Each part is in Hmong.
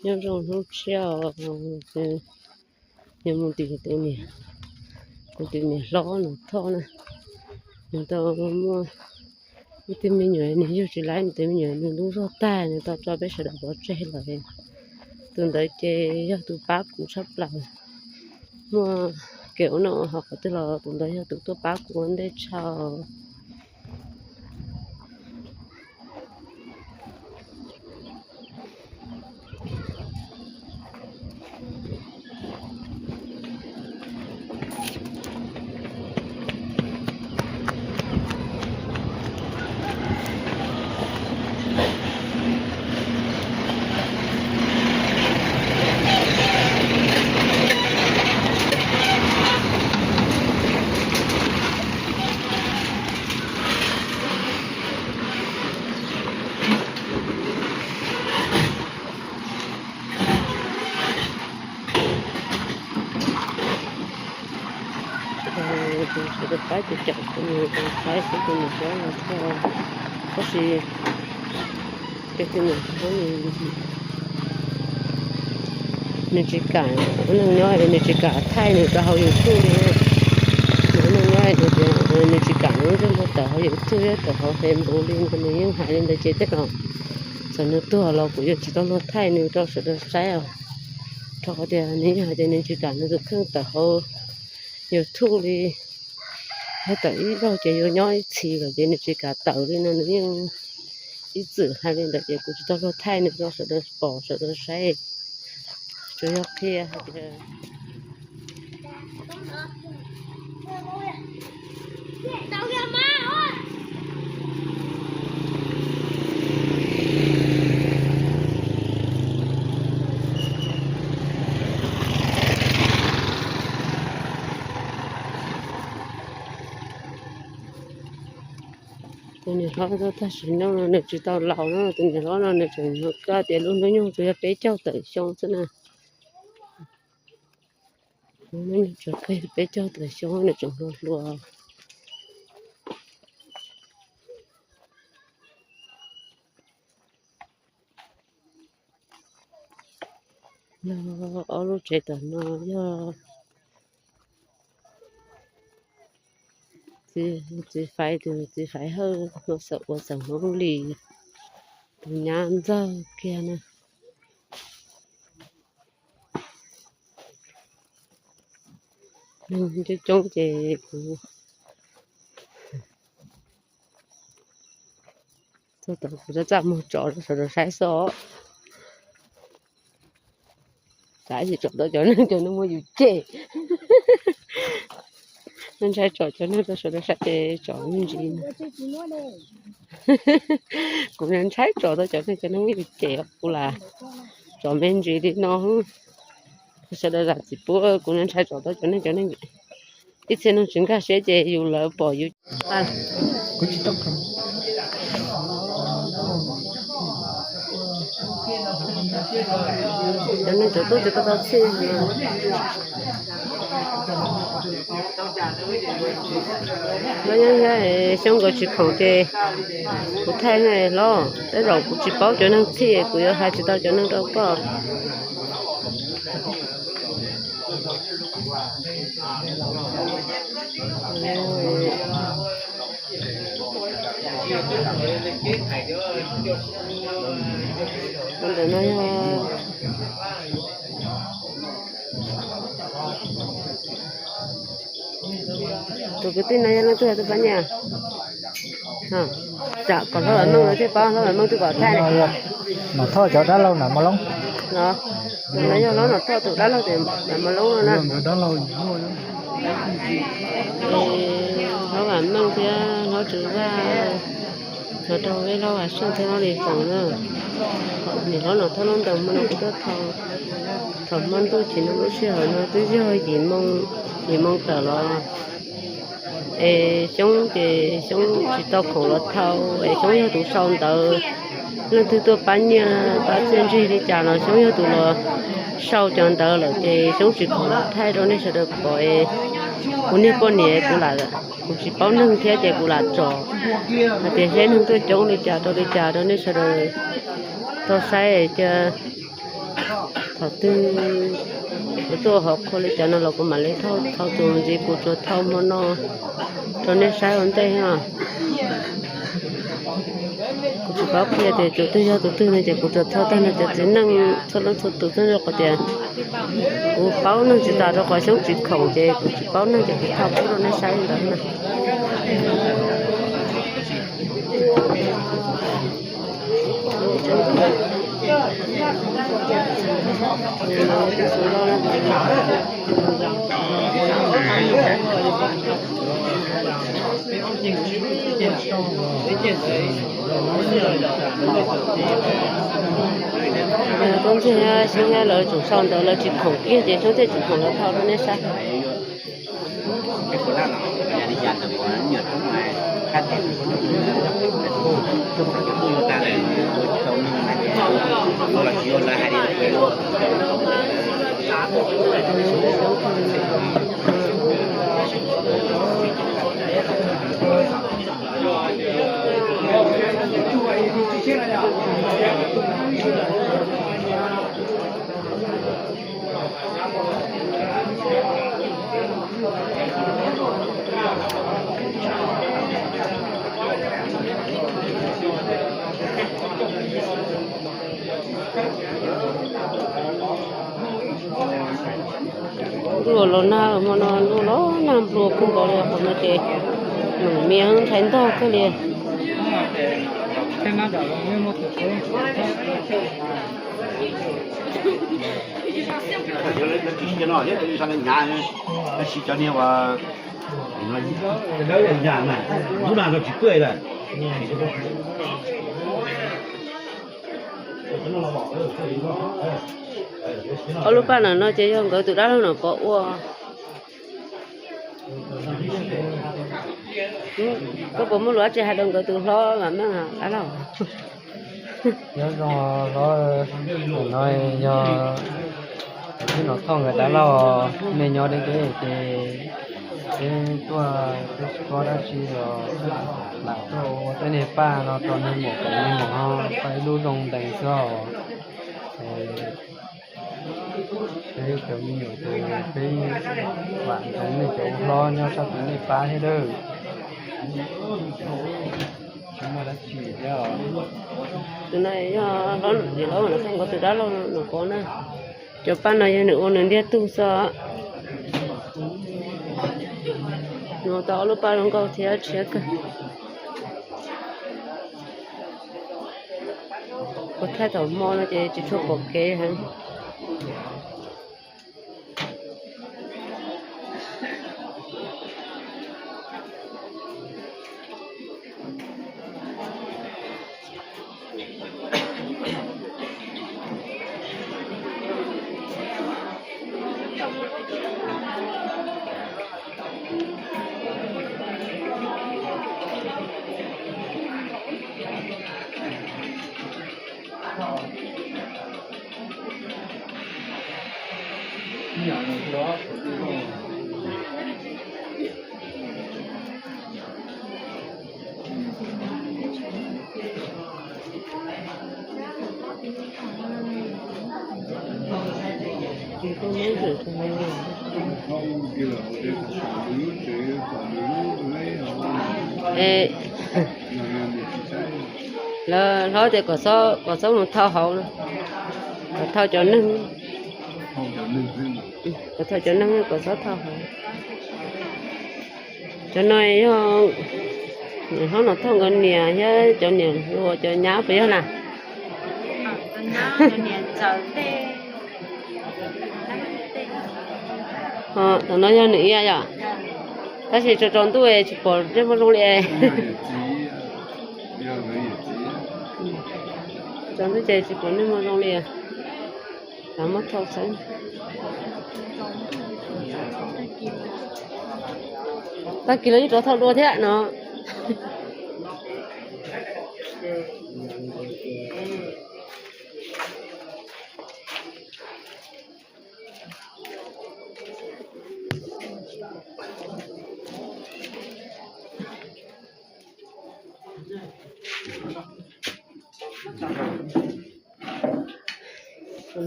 Nyob zoo hnub tshiab, yog mus tim kuv tus niam hlob Nom Thoj na, nws tau muaj ib tug me nyuam, nws yug tsis laib nws tus me nyuam, nws lub zog tag, nws tau tso peb sawv daws pov tseg lawm. Tus ntawd ces yog tus pab kuv tshaj plaws, muaj kev ua noj ua haus qhov twg los tus ntawd yog tus tuaj pab kuv ua ntej tshaj. Tus sawv daws pab ces caum tus niam hlob Nom Thoj, tab sis tus niam hlob nws tsis kam ua neej nyob, nws tsis kam thaij nws rau hauv YouTube li. Nws ua neej nyob, nws tsis kam nws lub ntsej muag tawm hauv YouTube thiab tawm hauv Facebook li no, nws yeej hais li ntawd ces tej zaum txawm nws tuag los kuv yuav tsis tau luag thaij nws rau sawv daws saib os. Rau qhov tias nws yeej hais tias nws tsis kam nws tus kheej tawm hauv YouTube li. Yog tawm ib zaug ces yuav nyob ib txhis lawm ces nws tsis kam tawm li no, nws yeej ib txwm hais li ntawd ces kuv tsis tau luag thaij nws rau sawv daws pom sawv daws saib. Tsuas yog qhia hais tias tus niam hlob tag sim no nws tsis tau laus no, tus niam hlob no nws tseem hluas, koj tias lub hnub nyoog tsuas yog peb caug tawm xyoo xwb na. Lub hnub nyoog tsuas yog peb caug tawm xyoo nws tseem hluas hluas. Yog ob lub tsev tom no yog txiv Faiv, tus txiv Faiv Hawj no xav ua xeem Hmoob Lis, tus nyab ntxawg kiag na. Neeg coob coob ces kuv txog tod kuv txaj txaj muag tso rau sawv daws saib xwb os. Xav tsis tsom tau cov neeg, cov neeg muab yus cem. Ntshai tsom cov neeg rau sawv daws saib ces tsom me ntsis. Kuv ntshai tsom tau cov neeg, cov neeg muab yus cem, kuv lam tsom me ntsis li no. Sawv daws zam txim pub, kuv ntshai tsom tau cov neeg, cov neeg ib txhia neeg tsis nkag siab ces yus lawv pom yus. Cov neeg cov tub ces tau tau txhij. Nyob nyob Xyoob nkawd tsis khoom ces kuv thaij hlob, tej zaum kuv tsis paub cov neeg txhij kuv yuav hais tsis tau cov neeg rau koj. Ntawm no yog tus kwv tij no yog leej twg, tus pab niam? Tsam kom hlob Vam Meej thiaj paub, hlob Vam Meej twb kom thaij ne. Nom Thoj cov dab laug Nam Mos Loob. Los, no yog hlob Nom Thoj tus dab laug tias Nam Mos Loob no na. Hlob Vam Meej thiab hlob Tswv Vaj, hlob Rau Veb, hlob Vam Seej thiab hlob Lis Foom na. Niam hlob Nom Thoj lub ntees muaj no kuv twb thau. Thaum hmo ntuj chim no lub sij hawm no twb yog yim moo, yim moo tawm los. Es Xyoob ces Xyoob tsis tau khoom los thau, es Xyoob yog tus sau ntawv. Leej twg tuaj pab nyiaj pab txiaj ntsig li cas los Xyoob yog tus los sau cov ntawv lawm ces Xyoob tsis khoom los thaij rau nej sawv daws pom. Kuv niag poj niam kuv lam, kuv tsis paub neeg thiab ces kuv lam tsom hais tias seb neeg tuaj coob li cas rau li cas rau nej sawv daws tau saib. Ces Thaum twg kuv tuaj hauv qhua li cas no los kuv mam li thau, thau tus ntxiv kuv tsuas thau hmo no rau nej saib ua ntej os. Kuv tsis paub qhia tias tus twg yog tus twg no ces kuv tsuas thau tag nrho cov txiv neej txhua leej txhua tus xwb, rau qhov tias kuv paub neeg tsis tas rau qhov xyoob tsis khoom ces kuv tsis paub neeg ces kuv thau pub rau nej saib li ntawd na. Tub ntxawg xyoob lawv tseem sau ntawd, lawv tsis khoom kiag ces xyoob thiaj tsis khoom, lawv thau rau nej saib. Nplua los nag, hmo no nplua los nag, nplua kawg nkaus li, qhov no ces meem mias ntshai ntog kawg li. Ob lub paj no no ces yog nkawd tus dab laug no pov ua. Koj puas muaj lus dab tsi hais rau nkawd tus hlob mas meej dab laug? Nyob zoo hlob, no yog peb no thauj nkawd dab laug, nej nyob deb deb ces peb tuaj peb tsis paub dab tsi los lam tuaj ua tej niag paj no rau nej mus kom nej mus ho paj ib lub zoo ntees xwb os. Peb cov me nyuam ces peb vam ntsoov nej cov ua hlob nyob sab tid nej pab thiab dawb. Tsis muaj dab tsi thiab os. Tus no yog hlob, hlob no nkawd tus dab laug no pov na. Cov paj no yog nws ua nws ntiag tug xwb. Nws tau ob lub paj zoo nkauj thiab tshiab kawg. Kuv thaij thaum hmo no ces tsis tshua pom kev heev. Lawv hlob tias kom txhob mus thauj hauv, kom thauj cov neeg, kom thauj cov neeg, kom txhob thauj hauv. Cov no yog niam hlob no thauj nkawd niam thiab cov niam hluas cov nyab puas yog na? Tam no yog nws iab yom, tab sis tsaus tsaus ntuj tsis pom ntsej muag zoo li. Tsaus ntuj ces tsis pom ntsej muag zoo li. Muab thauj xwb. Tag kis los yeej rov thauj dua thiab no.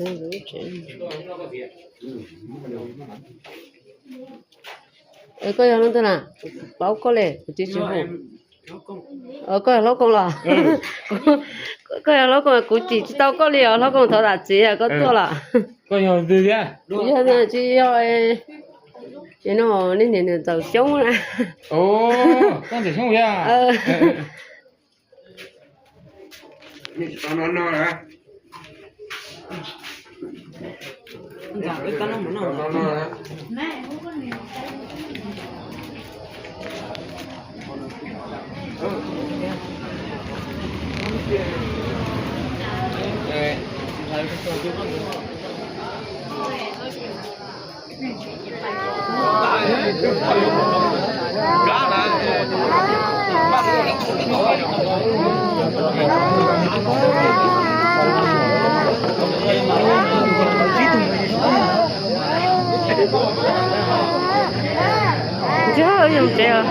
Koj yog leej twg na? Paub koj li, kuv tsis tsis hu. Koj yog Hlob Koos los? Koj yog Hlob Koos, kuv cim tsis tau koj li os Hlob Koos, thov zam txim, koj tuaj los? Kuv yog tsis yog, no, nej niam Ntxawm Xyoob na. Ntxawg, yog tsev os.